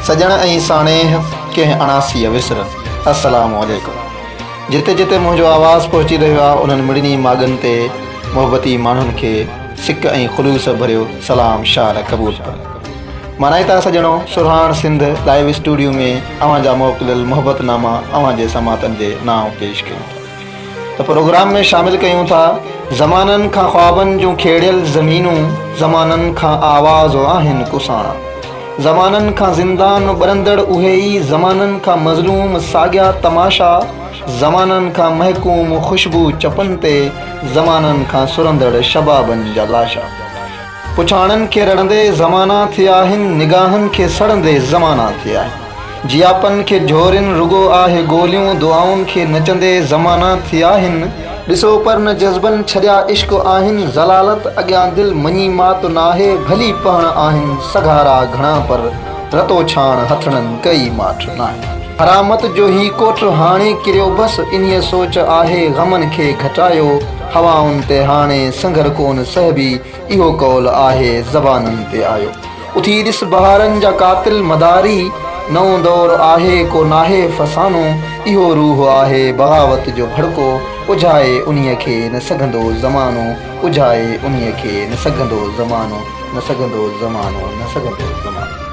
سڄڻ ۽ ساڻيهه ڪنهن اڻاسيء وسرن. السلام عليڪم. جتي جتي منهنجو آواز پهچي رهيو آهي انهن مڙني ماڳن تي محبتي ماڻهن کي سڪ ۽ خلوص ڀريو سلام شال قبول پوي. مانائتا سڄڻو سرهاڻ سنڌ لائيو اسٽوڊيو ۾ اوهان جا موڪليل محبت ناما اوهان جي سماعتن جي نانء پيش ڪيون ٿا. ته پروگرام ۾ شامل ڪيون ٿا. زمانن کان خوابن جون کيڙيل زمينون، زمانن کان آواز آهن ڪساڻا. زمانن کان زندان ٻرندڙ اهي ئي، زمانن کان مظلوم ساڳيا تماشا، زمانن کان محڪوم خوشبو چپن تي، زمانن کان سرندڙ شبابن جا لاشا. پڇاڻن کي رڙندي زمانا ٿيا آهن، نگاهن کي سڙندي زمانا ٿيا آهن. جياپن کي جهورين رڳو آهي گوليون، دعائن کي نچندي زمانا ٿيا آهن. ڏسو پر نه جذبن ڇڏيا عشق آهن، ذلالت اڳيان دل مڃي مات ناهي، ڀلي پهڻ آهن سگهارا گهڻا پر رتو ڇاڻ هٿڙن ڪئي ماٺ ناهي. حرامت جو هي ڪوٺ هاڻي ڪريو بس، انهيء سوچ آهي غمن کي گهٽايو، هوائن تي هاڻي سنگهر ڪونه سهبي، اهو قول آهي زبانن تي آيو. اٿي ڏس بهارن جا قاتل مداري، نئون دور آهي ڪو ناهي فسانو، اهو روح آهي بغاوت جو ڀڙڪو، اجهائي انهيء کي نه سگهندو زمانو، اجهائي انهيء کي نه سگهندو زمانو، نه سگهندو زمانو، نه سگهندو زمانو.